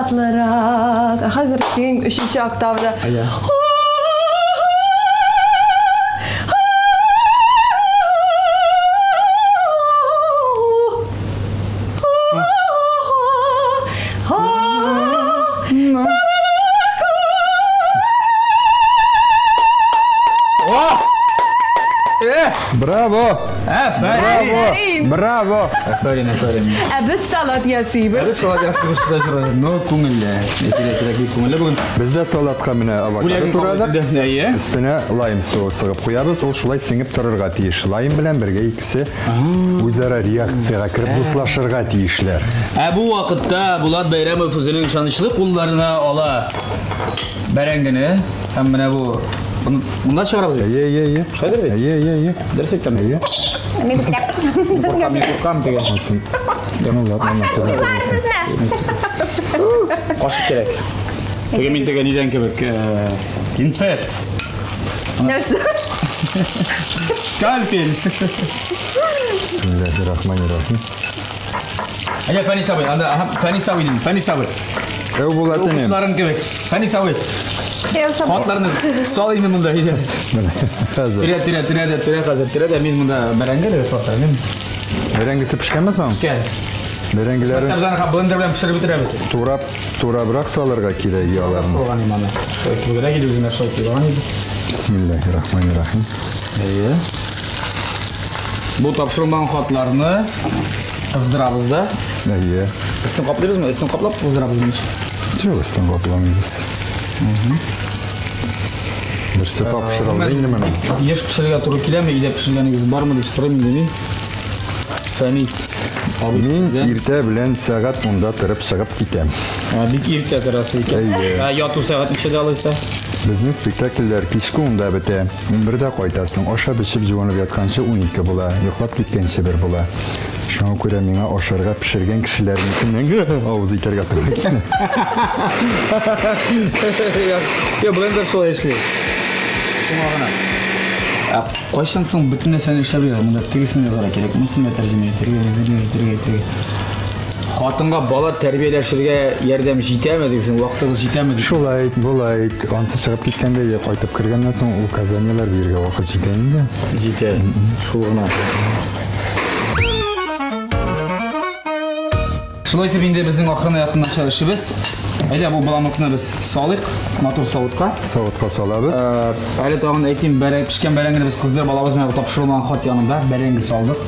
татлырак. Ә хәзер киң өченче октавада. Браво! Афәрин! Браво! Афәрин, афәрин. Ә без салат ясыйбыз. Без салат ясыйбыз, шулай Но күңелле. Әйтергә кирәк, бик күңелле бүген. Без дә салатка менә авокадо турадык. Әйе. Өстенә лайм суы сыгып куябыз. Ул шулай сеңеп торырга тиеш. Лайм белән бергә икесе үзара реакциягә кереп дуслашырга тиешләр. Ә бу вакытта Булат Бәйрәмов үзенең ышанычлы кулларына ала бәрәңгене һәм менә бу монда чыгарабыз. Әйе, әйе, әйе. Шулайдыр бит? Әйе, әйе, әйе. Дөрес әйтәм. Әйе. Мин Куркам, мин куркам дигән. Ну ладно, ладно. Кашык кирәк. Теге мин теге нидән кебек, пинцет. Нәрсә? Скальпель. Бисмиллаһир-рахманир-рахим. Әйе, Фәнис абый, анда, аһа, Фәнис абый дим, Фәнис абый. Әү Булат энем. Укучыларың кебек. Фәнис абый. Хатларны сал инде монда, әйдә. Хәзер. Тирә, тирә, тирә дә, тирә хәзер, тирә дә мин монда бәрәңге дә сатам. Бәрәңгесе пешкәнме соң? Пешкән. Бәрәңгеләрен Без аны блендер белән пешереп бетерәбез. турап, турабрак салырга кирәк аларны. Салган иманы. Шулай кебегрәк иде үзенә шулай килгән иде. Бисмиллаһир-рахманир-рахим. Әйе. Бу тапшырылмаган хатларны кыздырабыз да. Әйе. Өстен каплыйбызмы? Өстен каплап кыздырабызмы? Юк, өстен капламыйбыз. Берсе тапшырылды инде менә. Еш пешерергә туры киләме? Өйдә пешергәнегез бармы дип сорыйм инде мин. Фәнис абый. Мин иртә белән сәгать 10-да торып чыгып китәм. Бик иртә торасы икән. Әйе. Яту сәгать ничәдә алайса? Безнең спектакльләр кичке 10-да бетә. 11-дә кайтасың, ашап эчеп җуынып ятканчы 12 була, йоклап киткәнче бер була. Шуңа күрә миңа ашарга пешергән кешеләрнекеннән авыз итәргә туры килә. Я блендер шулай эшли. Шуңа гына. Ә кайчан соң бөтен нәрсәне эшләп йөрә? Монда тегесен язарга кирәк, монысын да тәрҗемә итәргә, итәргә, итәргә, итәргә. Хатынга бала тәрбияләшергә ярдәм җитәме дисең, вакытыгыз җитәме дисең? Шулай, болай, ансы чыгып киткәндә я кайтып кергәннән соң указаниеләр бирергә вакыт җитә инде. Җитә, шул гына. Шулай итеп инде безнең ахырына якынлаша эшебез. Әйдә, бу боламыкны без салыйк, матур савытка. Савытка салабыз. Әле тагын әйтим, пешкән бәрәңгене без кыздырып алабыз, менә бу тапшырылмаган хат янында бәрәңге салдык.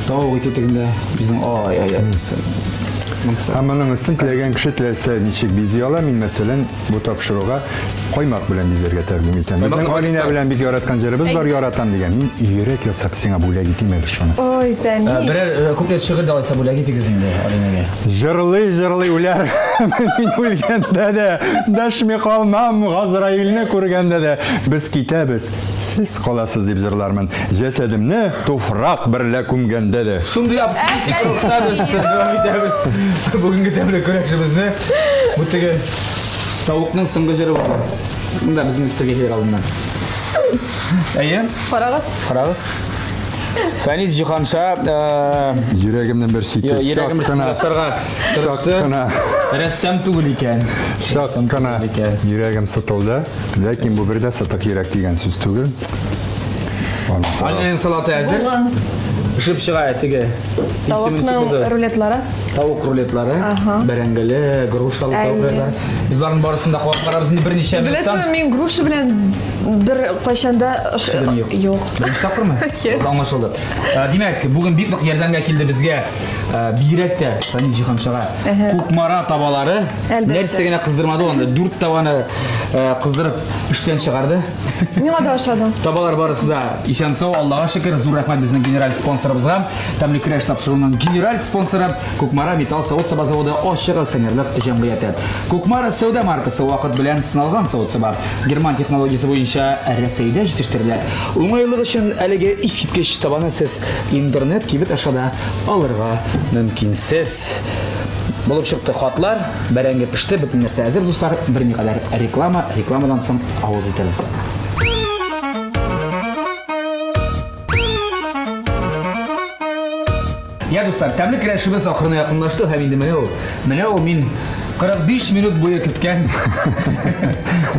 Тавык ите тегендә безнең ай ай ай. Һәм моның өстен теләгән кеше теләсә ничек бизи ала. Мин, мәсәлән, бу тапшыруга каймак белән бизәргә тәкъдим итәм. Безнең Алинә белән бик яраткан җырыбыз бар, яратам дигән. Мин йөрәк ясап сиңа бүләк итим әле шуны. Ой, Фәнис. Берәр куплет шигырь дә алайса бүләк итегез инде Алинәгә. Җырлый-җырлый үләр. Мин үлгәндә дә дәшми калмам, Газраилне күргәндә дә без китәбез, сез каласыз дип җырлармын. Җәсәдемне туфрак берлә күмгәндә дә. Шундый оптимистик рухта без дәвам итәбез бүгенге тәмле көрәшебезне. Бу теге тавыкның соңгы җыры булды. Монда безнең өстәлгә килер алдыннан. Әйе? Карагыз. Карагыз. Фәнис Җиһанша, Йөрәгемнең бер чите йөрәгем чак кына, ясарга чак тырышты. кына, Рәссам түгел икән. чак кына икән. йөрәгем сытылды. Ләкин бу бер дә сытык йөрәк дигән сүз түгел. Аны карау. Алинәнең салаты әзер. Булган. Пешеп чыга теге. Тавыкның рулетлары. Тавык рулетлары, бәрәңгеле, грушалы тавык Әйе. рулетлары. Без барның барысын да кабат карарбыз инде берничә минуттан. Беләсеңме, мин груша белән бер кайчанда Пешергән юк. Юк. Беренче тапкырмы? Юк. Аңлашылды. Димәк, бүген бик нык ярдәмгә килде безгә бигрәк тә Фәнис Җиһаншага. Кукмара табалары Әлбәттә. нәрсә генә кыздырмады ул анда. 4 табаны кыздырып эштән чыгарды. Миңа да ошады. Табалар барысы да исән-сау, Аллага шөкер. Зур рәхмәт безнең генераль спонсорыбызга. Тәмле көрәш тапшыруының генераль спонсоры Кукмара металл савыт-саба заводы ачык акционерлык җәмгыяте. Кукмара сәүдә маркасы вакыт белән сыналган савыт-саба. Герман технологиясе буенча Рәсәйдә җитештерелә. Уңайлык өчен әлеге искиткеч табаны сез интернет кибет аша да алырга мөмкинсез. Булып чыкты хатлар, бәрәңге пеште, бөтен нәрсә әзер, дуслар. Берникадәр реклама, рекламадан соң авыз итәбез. Я, дуслар, тәмле көрәшебез ахырына якынлашты һәм инде менә ул. Менә ул мин 45 минут буе көткән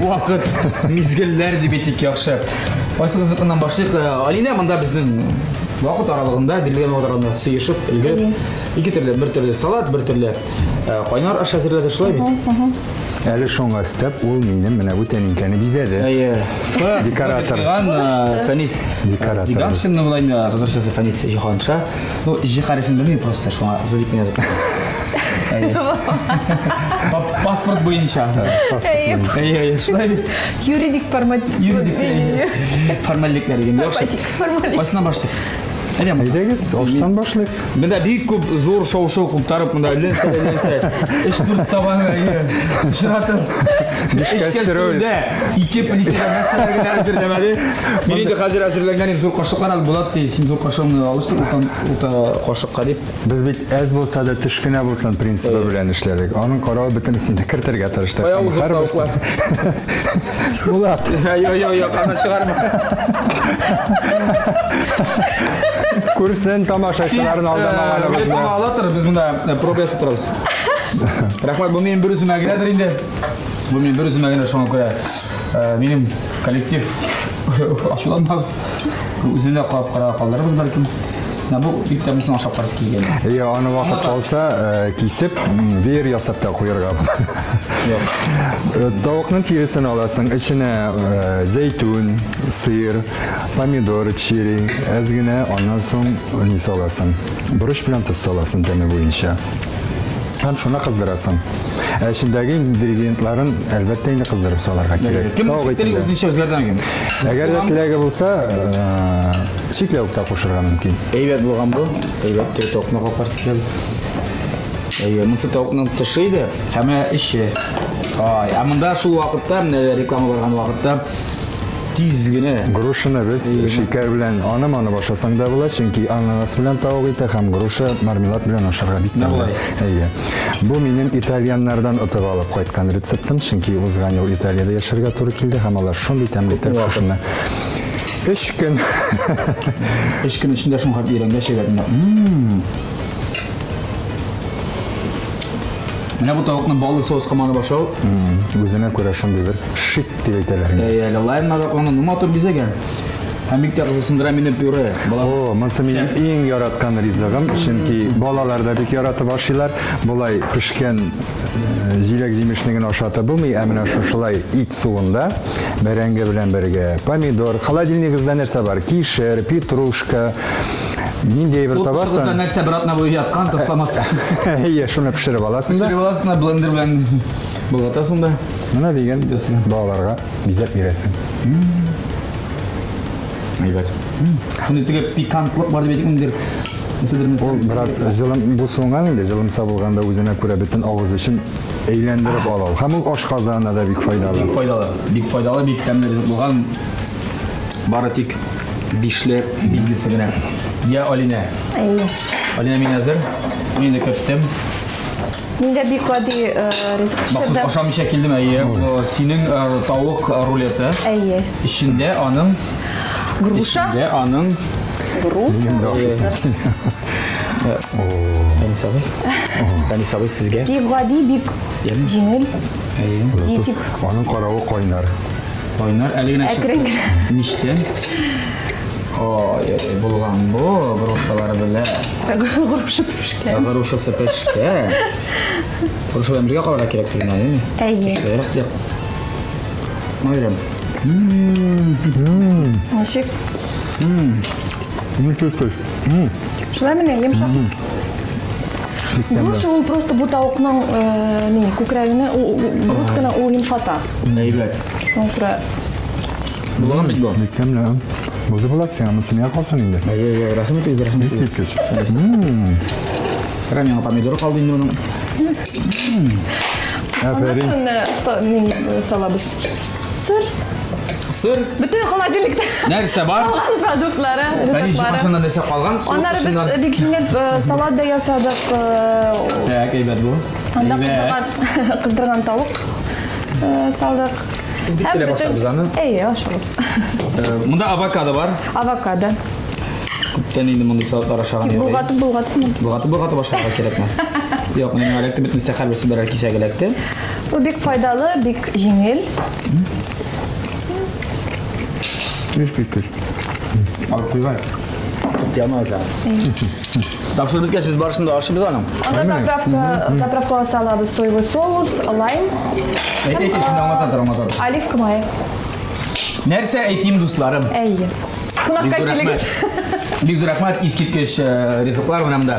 вакыт, мизгелләр дип әйтик яхшы. Кайсыгызныкыннан башлыйк? Алинә монда безнең вакыт аралыгында, бирелгән вакыт аралыгында сыешып, өлгереп, ике төрле, бер төрле салат, бер төрле кайнар аш әзерләде, шулай бит? Әле шуңа өстәп, ул минем менә бу тәлинкәне бизәде. Әйе. Декоратор. Фәнис. Декоратор. Зиганшин, болай инде татарчасы Фәнис Җиһанша. Ну, Җ хәрефен белмим просто, шуңа З дип язып. Паспорт буенча. Әйе, шулай бит. Юридик формат. Юридик. Формальлекләр дигән. Яхшы. Кайсыннан башлыйк? Әйдәгез, аштан башлыйк. Монда бик күп зур шау-шу куптарып, монда ленсә, ленсә, өч-дүрт табан очратып. Биш кәстрүл. Ике плитәдә нәрсәләр генә әзерләмәде. Мин инде хәзер әзерләнгән идем, зур кашыклар ал, Булат ди, син зур кашыгыңны алыштыр, уртан урта кашыкка дип. Без бит әз булса да төш кенә булсын принцибы белән эшләдек. Аның каравы бөтенесен дә кертергә тырыштык. Кая ул зур тавыклар? Булат. Йо, йо, йо, аны чыгарма. Күрсен тамашачыларын алдамаганыбызны. Ала тор, без монда проба ясап торабыз. Рәхмәт, бу минем бер үземә генәдер инде. Бу минем бер үземә генә, шуңа күрә минем коллектив ачуланмагыз. Үзенә карап карап калдырырбыз бәлкем. Менә бу бик тәмлесен ашап карасы килгән. Әйе, аны вакыт калса, кисеп, веер ясап та куярга була. Тавыкның тиресен аласың, эченә зәйтүн, сыр, помидор, черри, әз генә, аннан соң ни саласың? Борыч белән тоз саласың тәме буенча. Һәм шуны кыздырасың. Ә эчендәге ингредиентларын, әлбәттә, инде кыздырып салырга кирәк. Кем тели үзенчә үзгәртән кем? Әгәр дә теләге булса, чикләвек тә кушырга мөмкин. Әйбәт булган бу. Әйбәт теге тавыкны капарсыз килә. Әйе, монысы тавыкның тышы иде, һәм эче. Ай, ә монда шул вакытта, менә реклама барган вакытта тиз генә. Грушаны без шикәр белән аны-моны ашасаң да була, чөнки ананас белән тавык ите һәм груша мармелад белән ашарга бик тәмле. Әйе. Бу минем итальяннардан отып алып кайткан рецептым, чөнки узган ел Италиядә яшәргә туры килде һәм алар шундый тәмле итеп шушыны 3 көн. 3 көн эчендә шуңа өйрәнгәч әйбәт. Менә бу тавыкны баллы соуска манып ашау. Үзенә күрә шундый бер шик дип әйтәләр инде. Әйе, әле лайм аны ну матур бизәгән. Һәм бик тә кызыксындыра мине пюре. О, монысы минем иң яраткан ризыгым, чөнки балалар да бик яратып ашыйлар. Болай пешкән җиләк-җимешне генә ашатып булмый, ә менә шушылай ит суында бәрәңге белән бергә помидор, холодильнигызда нәрсә бар? Кишер, петрушка, нинди әйбер табасың? Нәрсә бер атна буе яткан, ташламас. Әйе, шуны пешереп аласың да. Пешереп аласың да, блендер белән болгатасың да. Менә дигән балаларга бизәп бирәсең. Әйбәт. Шундый теге пикантлык бар дип әйтик, ниндидер Ул бераз җылым, бу суынган инде, җылымса булганда үзенә күрә бөтен авыз өчен әйләндереп ала ул. Һәм ул ашказанына да бик файдалы. Бик файдалы, бик файдалы, бик тәмле ризык булган. Бары тик бишле билгесе генә. Я, Алинә. Әйе. Алинә, мин әзер. Мин инде көттем. Мин дә бик гади ризык пешердем. Махсус ашамыйча килдем, әйе. Синең тавык рулеты. Әйе. Эчендә аның груша. Эчендә аның груша. Фәнис абый. Фәнис абый сезгә. Бик гади, бик җиңел. Әйе. Диетик. Аның каравы кайнар. Кайнар, әле генә Әкрен генә. Мичтән. Ой, ой, булган бу, грушалар белән. Груша пешкән. Грушасы пешкән. Груша белән бергә калырга кирәк дигән, әйеме? Әйе. Шулайрак дип. Майрам. Ничек? Ничек? Шулай менә йомшак. Груша ул просто бу тавыкның ни, күкрәгенә, грудканы ул йомшата. Әйбәт. Шуңа күрә Булган бит бу. Бик тәмле. Булды Булат, сиңа монысы миңа калсын инде. Әйе, әйе, рәхим итегез, рәхим итегез. Искиткеч. Рәм яңа помидор калды инде моның. Афәрин. Аннан салабыз. Сыр. Сыр. Бөтен холодильникта. Нәрсә бар? Калган продуктлары, Фәнис ризыклары. җиһаншиннан нәрсә калган? Суык Аннары без эченнән. бик җиңел салат да ясадык. Так, әйбәт бу. Анда Әйбәт. кыздырган тавык салдык. Без бик теләп ашарбыз аны. Әйе, ашабыз. Монда авокадо бар. Авокадо. Күптән инде мондый салатлар ашаган юк. Болгатып, болгатып. Болгатып, болгатып ашарга кирәкме? Юк, менә миңа эләкте, бөтенесе һәрберсе берәр кисәк эләкте. Бу бик файдалы, бик җиңел. Көч, көч, көч. Алып куйган. Туктый. Тапшырып беткәч, без барысын да ашыйбыз аның. Анда заправка, заправка салабыз соевый соус, лайм. Әйт, әйт, шунда аңлата тор, аңлата тор. Оливка мае. Нәрсә әйтим, дусларым? Әйе. Кунакка килегез. Бик зур рәхмәт, искиткеч ризыклар менә монда.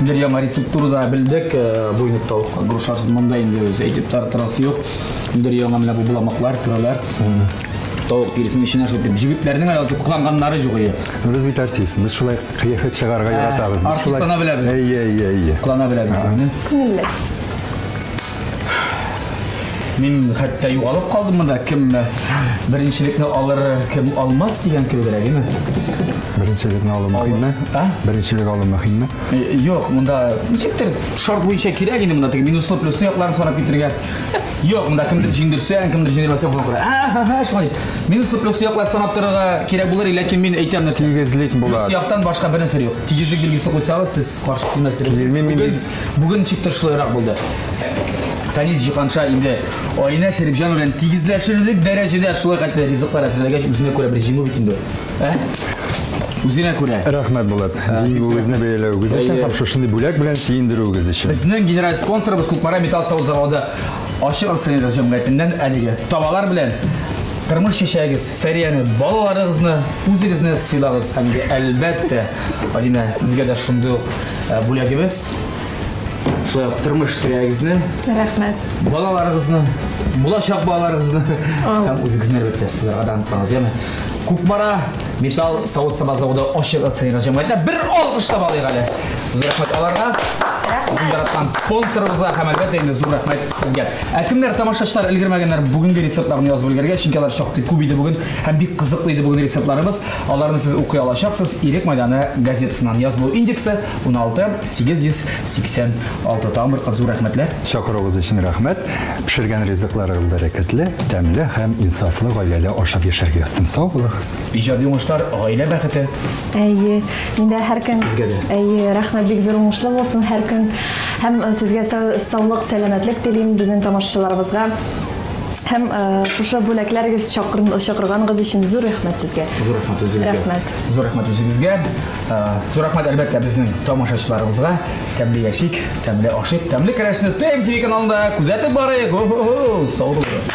Бер яңа рецептура да белдек. Бу инде тавык грушасыз монда инде үзе әйтеп торасы юк. Бер яңа менә бу боламыклар, пюрелар. Тавык тиресенең эченә шул итеп җегетләрнең әле кыланганнары юк иде. Без бит артист, без шулай кыяфәт чыгарга яратабыз. Без шулай артистлана беләбез. Әйе, әйе, әйе. Кылана беләбез. Күңелле. Мин хәтта югалып калдым монда, кем беренчелекне алыр, кем алмас дигән кебегрәк, әйеме? Беренчелекне алу мөһимме? А? Беренчелек алу мөһимме? Юк, монда ничектер шарт буенча кирәк инде монда теге минуслы плюслы якларын санап китергә. Юк, монда кемдер җиңдерсә, кемдер җиңдермәсә шуңа күрә. А, шулай. Минуслы плюслы яклар санап торырга кирәк булыр, ләкин мин әйтәм нәрсә. Тигезлек була. Плюс яктан башка бер нәрсә юк. Тигезлек билгесе куйсагыз, сез каршы килмәссез. Килмим мин. Бүген ничектер шулайрак булды. Фәнис Җиһанша инде Алинә Шәрипҗан белән тигезләшерлек дәрәҗәдә шулай хәтле ризыклар әзерләгәч, үзенә күрә бер җиңү бит инде. Ә? Үзенә күрә. Рәхмәт, Булат. Җиңүегезне бәяләвегез өчен һәм шушындый бүләк белән сөендерүегез өчен. Безнең генераль спонсорыбыз Кукмара металл савыт заводы ачык акционерлар җәмгыятеннән әлеге табалар белән тормыш чәчәгез, Сәрияне, балаларыгызны, үзегезне сыйлагыз һәм әлбәттә, Алинә, сезгә дә шундый ук бүләгебез. Шулай ук тормыш терәгегезне, Рәхмәт. Балаларыгызны, булачак балаларыгызны һәм үзегезне әлбәттә сызарга да онытмагыз, яме. Кукмара металл савыт-саба заводы ачык акционерлар җәмгыятенә бер алкыш таба алыйк әле. Зур рәхмәт аларга. Безне яраткан спонсорыбызга һәм әлбәттә инде зур рәхмәт сезгә. Ә кемнәр тамашачылар өлгермәгәннәр бүгенге рецептларны язып өлгергән, чөнки алар шактый күп иде бүген һәм бик кызыклы иде бүген рецептларыбыз. Аларны сез укый алачаксыз Ирек майданы газетасыннан. Язылу индексы 16 886. Тагын бер кат зур рәхмәтләр. Чакыруыгыз өчен рәхмәт. Пешергән ризыкларыгыз бәрәкәтле, тәмле һәм инсафлы гаиләдә ашап яшәргә язсын. Сау булыгыз. Иҗади уңышлар, гаилә бәхете. Әйе, миндә һәр көн. Сезгә дә. Әйе, рәхмәт, бик зур уңышлы булсын һәр көн. Һәм сезгә саулык, сәламәтлек телим безнең тамашачыларыбызга. Һәм шушы бүләкләрегез чакырганыгыз өчен зур рәхмәт сезгә. Зур рәхмәт үзегезгә. Рәхмәт. Зур рәхмәт үзегезгә. Зур рәхмәт әлбәттә безнең тамашачыларыбызга. Тәмле яшик, тәмле ашыйк, тәмле көрәшне ТМ ТВ каналында күзәтеп барыйк. Хо-хо-хо, сау булыгыз.